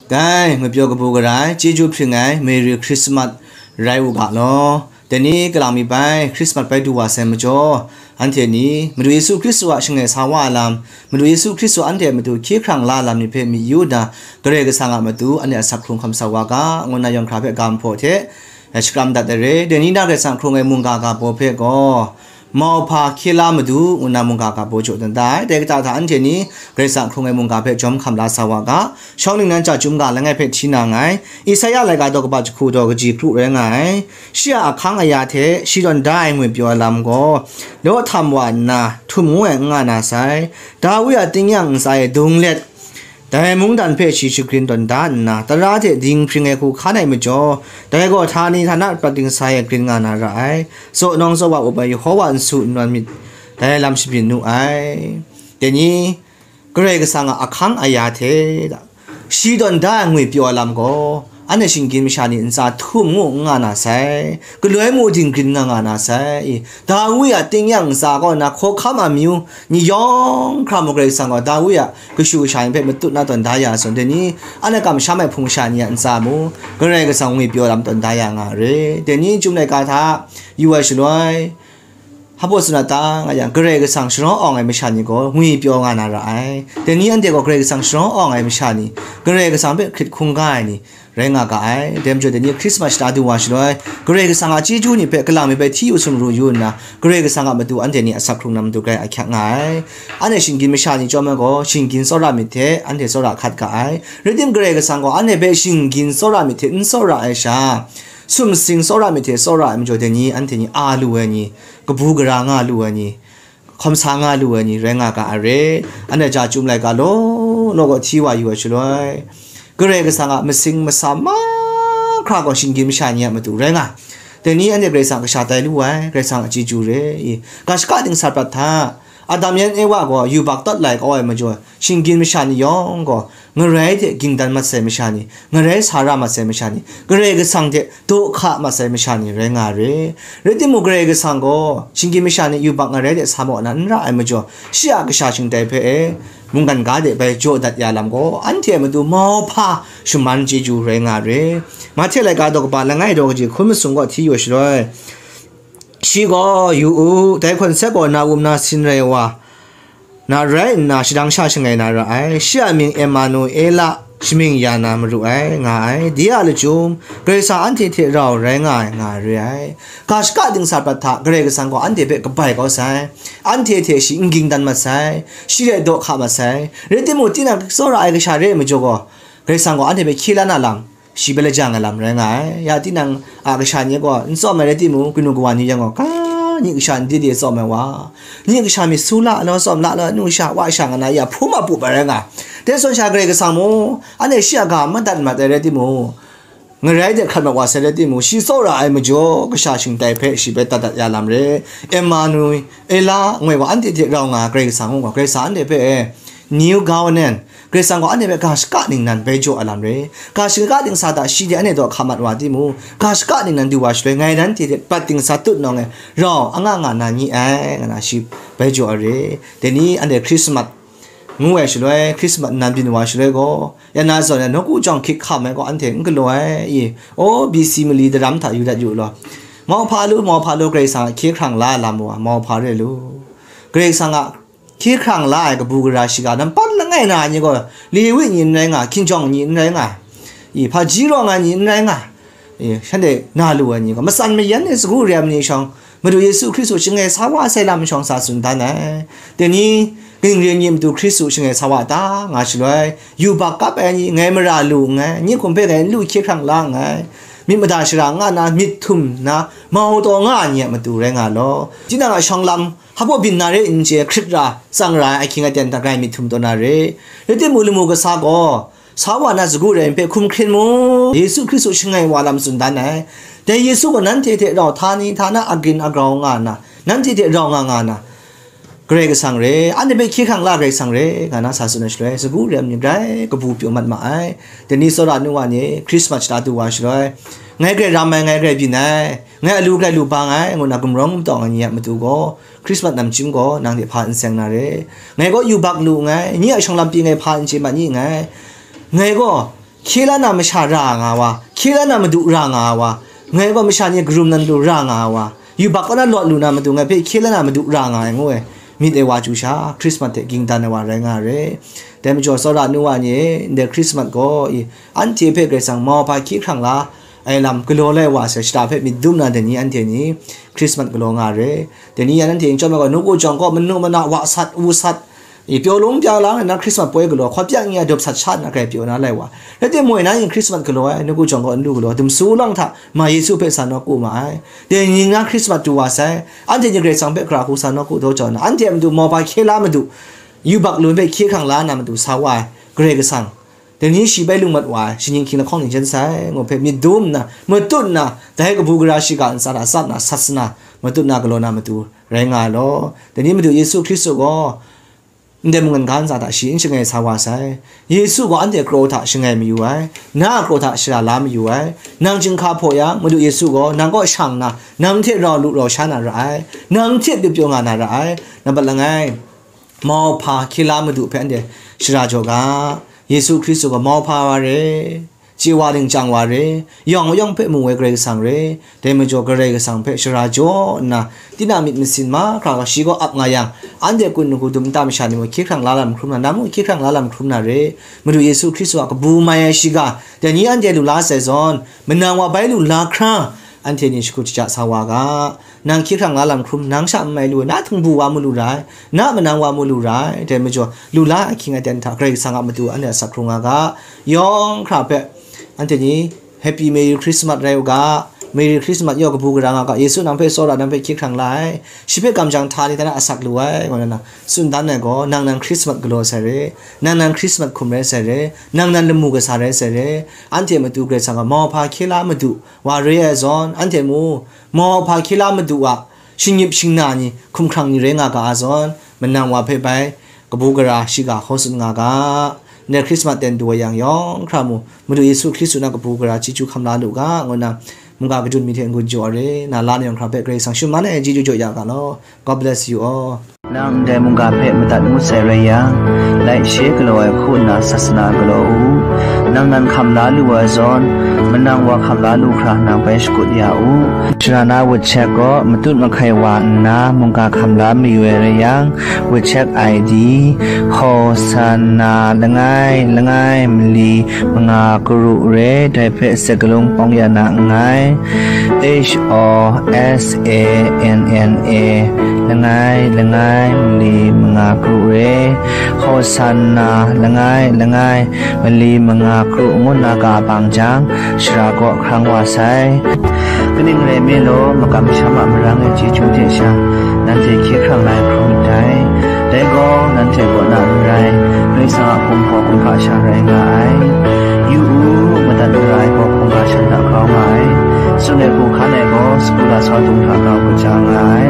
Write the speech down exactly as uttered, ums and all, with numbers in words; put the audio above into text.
Dai ngwi pyaw kabu gara ai, chyeju hpring ai, Merry Christmas rai u ga law. Dai ni kalang mi bai, Christmas bai du wa sai majaw, anhte ni, Madu Yesu Hkristu a shangai sa wa ai lam, Madu Yesu Hkristu anhte a matu hkye hkrang la ai lam ni hpe myi yu nna, Karai Kasang a matu anhte asak hkrung hkam sa wa ga, ngu nna yawng hkra hpe ga mahpaw hte, shakram dat ai re. Dai ni na Karai Kasang hkrung ai mungga ga baw hpe gaw, mauhpa hkye la madu, ngu nna mungga ga baw jaw dan da ai. Dai kata hta anhte ni Karai Kasang hkrung ai mungga hpe jawm hkam la sa wa ga, shawng ningnan chya chyum ga langai hpe hti na nngai. Isaya laika daw kaba jahku daw kaji kru rai nga ai. Shi a ahkang aya hte shi tawn da ai ngwi pyaw ai lam gaw, law htam wa nna htum ngu ai n nga na sai. Dawi a tingnyang ntsa e dung let, dai mungdan hpe shi shagrin tawn da nna, tara hte dinghpring ai hku hkan ai majaw, dai gaw htani htana prat dingsa e grin nga na ra ai. Tsaw nawng tsaw wa up ai Yehova nsu nnawn myit, dai lam shabyin nu ai. Dai ni, Karai Kasang a ahkang aya hte, shi tawn da ai ngwi pyaw ai lam gaw, anhte shinggyim masha ni ntsa htum ngu n nga na sai, galoi mu dinggrin nga nga na sai. I, Dawi a tingnyang ntsa kaw na hkawhkam amyu ni yawng hkra mu Karai Kasang gaw Dawi a kashu kasha ni hpe matut na tawn da ya ai zawn, dai ni anhte kamsham ai hpung sha ni a ntsa mu Karai Kasang ngwi pyaw lam tawn da ya nga re. Dai ni Chyum laika hta yu ai shaloi, hpa baw tsun a ta nga yang, Karai Kasang sharawng awng ai masha ni gaw ngwi pyaw nga na ra ai. Dai ni anhte gaw Karai Kasang sharawng awng ai masha ni, Karai Kasang hpe hkrit hkungga ai ni, rai nga ga ai. Dai majaw dai ni Christmas shata du wa shaloi, Karai Kasang a chyeju ni hpe kalang mi bai hti yu sumru yu nna, Karai Kasang a matu anhte ni asak hkrung na matu grai ahkyak nga ai. Anhte shinggyim masha ni chyawm ai gaw, shinggyim tsawra myit hte anhte tsawra hkat ga ai. Rai tim, Karai Kasang gaw anhte hpe shinggyim tsawra myit hte n tsawra ai sha, sumsing tsawra myit hte tsawra ai majaw, dai ni anhte ni a lu ai ni, kabu gara nga lu ai ni, hkawm sa nga lu ai ni rai nga ga ai re. Anhte chya Chyum laika law law gaw hti wa yu ai shaloi, Karai Kasang a masing masa mahkra gaw shinggyim masha ni a matu rai nga. Dai ni anhte Karai Kasang kasha tai lu ai, Karai Kasang a chyeju re i. Ga shaka dingsa prat hta, Adam yan Ewa gaw yubak tawt lai kau ai majaw, shinggyim masha ni yawng gaw, ngarai hte ging dan mat sai masha ni, ngarai sa ra mat sai masha ni, Karai Kasang hte daw hka mat sai masha ni rai nga re. Rai timung, Karai Kasang gaw shinggyim masha ni yubak ngarai hte sa maw na n ra ai majaw, shi a kasha shingtai hpe e, mungkan ga de bai jaw dat ya lam gaw, anhte a matu mauhpa shaman chyeju rai nga re. Mahte laika daw kaba langai daw kaji hkun masum gaw hti yu ai shaloi, shi gaw, yu u, dai hkun sek gaw na wum na sin rai wa, na rai nna, shadang sha shangai na ra ai. Shi a mying Emanuela, shamying ya na maru ai, nga ai. Dai a lachyum, Karai Kasang anhte hte rau rai nga ai, nga re ai. Ga shaka dingsa prat hta, Karai Kasang gaw anhte hpe kabai kau sai, anhte hte shi n ging dan mat sai, shi hte daw hka mat sai. Rai timung, tinang tsawra ai kasha re ai majaw gaw, Karai Kasang gaw anhte hpe hkye la na lam, shi bai lajang ai lam rai nga ai. Ya tinang a kasha ni gaw n tsawm ai rai timung, kanu kawa ni yang gaw, ga, nyi kasha n di di tsawm ai wa, nyi kasha myit su la law, tsawm la law, nu sha, wa sha nga na ya hpum a pup ai rai nga ai. Dai zawn sha Karai Kasang mung, anhte shi a ga madat mat ai rai timung, ngarai de hkrat mat wa sai rai timung, shi tsawra ai majaw, kasha shingtai hpe shi bai dat dat ya lam re. Emanuela ngu ai gaw, anhte hte rau nga ai Karai Kasang ngu gaw, Karai Kasang anhte hpe, New Covenant, Karai Kasang gaw anhte hpe ga shaka ningnan bai jaw ai lam re. Ga shaka dingsa hta shi hte anhte daw hka mat wa timung, ga shaka ningnan du wa shaloi, ngai nanhte hte prat dingsa tut nawng e rau anga nga na ni ai, nga na shi bai jaw ai re. Dai ni anhte Christmas ngu ai shaloi, Christmas nnan byin wa shaloi gaw, ya na zawn ai nawku jawng hkyik hkam ai gaw anhte n galaw ai i, o, B C mali daram hta yu dat yu law. Mauhpa lu, mauhpa lu, Karai Kasang a hkye hkrang la ai lam wa, mauhpa re lu. Karai Kasang a hkye hkrang la ai kabu gara shiga nampat langai na ai ni gaw, Lewi ni n rai nga, hkinjawng ni n rai nga, i, hpaji rawng ai ni n rai nga, i, shanhte na lu ai ni gaw, matsan mayan ai sagu rem ni shawng, Madu Yesu Hkristu shangai sa wa sai lam shawng sa tsun dan ai. Dai ni, kaning rai nme matu Hkristu shangai sa wa ta nga shaloi, yubak kap ai ni ngai mara lu nngai, nyi hkum hpe ngai n lu hkye hkrang la nngai, myit mada shara nga na, myit htum na, mau taw nga ai ni a matu rai nga law. Tinang a shawng lam, hpa baw byin na re n chye, hkrit ra, tsang ra ai ahkying aten hta grai myit htum taw na re. Rai timung, lamu kasa gaw, sa wa na sagu rem hpe hkum hkrin mu, Yesu Hkristu shangai wa lam tsun dan ai. Dai Yesu gaw nanhte hte rau htani htana agrin agrau nga nna, nanhte hte rau nga nga na, Karai Kasang re, anhte hpe hkye hkrang la Karai Kasang re, nga na sa tsun ai shaloi, sagu rem ni grai kabu pyaw mat ma ai. Dai ni tsawra nu wa ni, Christmas shata du wa shaloi, ngai grai ram ai, ngai grai byin ai, ngai alu grai lu bang ai, ngu nna gumrawng gumtawng ai ni a matu gaw, Christmas namchyim gaw nang hte hpa n seng na re. Ngai gaw yubak lu nngai, nyi a shawng lam pyi ngai hpa n chye ma ni nngai. Ngai gaw hkye la na masha ra nga wa, hkye la na madu ra nga wa, ngai gaw masha ni karum nan lu ra nga wa, yubak kaw na lawt lu na madu ngai hpe hkye la na madu ra nga ai ngu ai, myit ai wa chyu sha, Hkrismat hte ging dan ai wa rai nga ai re. Dai majaw, tsawra nu wa ni e, ndai Hkrismat gaw i, anhte hpe Karai Kasang mauhpa hkye hkrang la ai lam galaw lai wa sai, shada hpe myit dum na dai ni anhte ni Hkrismat galaw nga ai re. Dai ni yan anhte chyawm ai gaw, nawku jawng kaw manu mana wa sat, wu sat, i, pyaw lung pya lang na Hkrismat poi galaw, hkawt pya nya dop sat sha nna grai pyaw na lai wa. Rai timung, na yin Hkrismat galaw ai, nawku jawng kaw n lu galaw, dum su lang hta ma Yesu hpe sa nawku ma ai. Dai ni na Hkrismat du wa sai, anhte ni Karai Kasang hpe hkra hku sa nawku daw jau nna, anhte a matu mauhpa hkye la madu, yubak lun hpe hkye hkrang la na matu sa wa ai Karai Kasang, dai ni shi bai lung mat wa ai, shaning hkying lahkawng ning jen sai, ngu hpe myit dum nna, matut nna, dai kabu gara shiga ntsa hta tsap nna, sat sat nna, matut nna galaw na matu rai nga ai law. Dai ni Madu Yesu Hkristu gaw, ndai mungkan ga ntsa hta shi n shangai sa wa sai. Yesu gaw anhte kraw hta shangai mayu ai, na a kraw hta shara la mayu ai. Nang chyinghka hpaw yang, Madu Yesu gaw nang kaw shang nna, nang hte rau lu rau sha na ra ai, nang hte pyawpyaw nga na ra ai. Nambat langai, mauhpa hkye la madu hpe anhte shara jaw ga. Yesu Hkristu gaw mauhpa wa re, chye wa ning chyang wa re, yawng yawng hpe mu ai Karai Kasang re, dai majaw Karai Kasang hpe shara jaw nna, tinang myit masin mahkra gaw shi kaw ap nga yang, anhte kun hku dum nta masha ni mung hkye hkrang la lam hkrum na, nang mung hkye hkrang la lam hkrum na re. Madu Yesu Hkristu a kabu mai ai shiga, dai ni anhte lu la sai zawn, manang wa bai lu la hkra, anhte ni shakut shaja sa wa ga. Nang hkye hkrang la lam hkrum, nang sha n mai lu ai, na htingbu wa mu lu ra ai, na manang wa mu lu ra ai, dai majaw, lu la ahkying aten hta Karai Kasang a matu anhte a asak hkrung nga ga. Yawng hkra hpe, anhte ni, Happy Merry Christmas rai u ga, Merry Christmas yaw kabu gara nga ga, Yesu nang hpe tsawra, nang hpe hkye hkrang la ai, shi hpe kamsham hta ni hta na asak lu ai, ngu nna tsun dan ai gaw, nang nan Christmas galaw sai re, nang nan Christmas hkum rai sai re, nang nan lamu kasa rai sai re, anhte matu Karai Kasang gaw mauhpa hkye la madu wa re ai zawn, anhte mu, mauhpa hkye la madu a shinggyip shingna ni, hkumhkrang ni rai nga ga a zawn, manang wa hpe bai kabu gara shiga hkaw tsun nga ga. Ndai Hkrismat ten du ai yang yawng hkra mu, Madu Yesu Hkristu na kabu gara chyeju hkam la lu ga, ngu nna mungga kadun mi hte n-gun jaw re, na la na yawng hkra hpe Karai Kasang shaman ai chyeju jaw ya ga law. God bless you all. Nang ndai mungga hpe madat ngut sai rai yang, laishe galaw ai hku nna sasana galaw u. Nang nan hkam la lu ai zawn, manang wa hkam la lu hkra nang bai shakut ya u. Sharana WeChat gaw matut mahkai wa nna mungga hkam la mayu ai rai yang, WeChat I D, Hosanna langai langai mali manga karu re, dai hpe sakalung pawng ya na nngai. H O S A N N A, langai langai mali manga karu re, Hosanna langai langai mali manga karu ngu nna ga bang jang, shara kaw hkrang wa sai. Kaning rai nme law, makam masham a marang ai chyeju hte sha, nanhte hkye hkrang la ai hkrum myit dai. Dai gaw, nanhte kaw na n rai, Karai Kasang a hpung hpaw hkungga sha rai nga ai. Yu u, madat mara ai gaw hkungga shan hta grau nga ai. Tsun ai hku hkan ai gaw, sagu lasau dung hta grau kaja nga ai.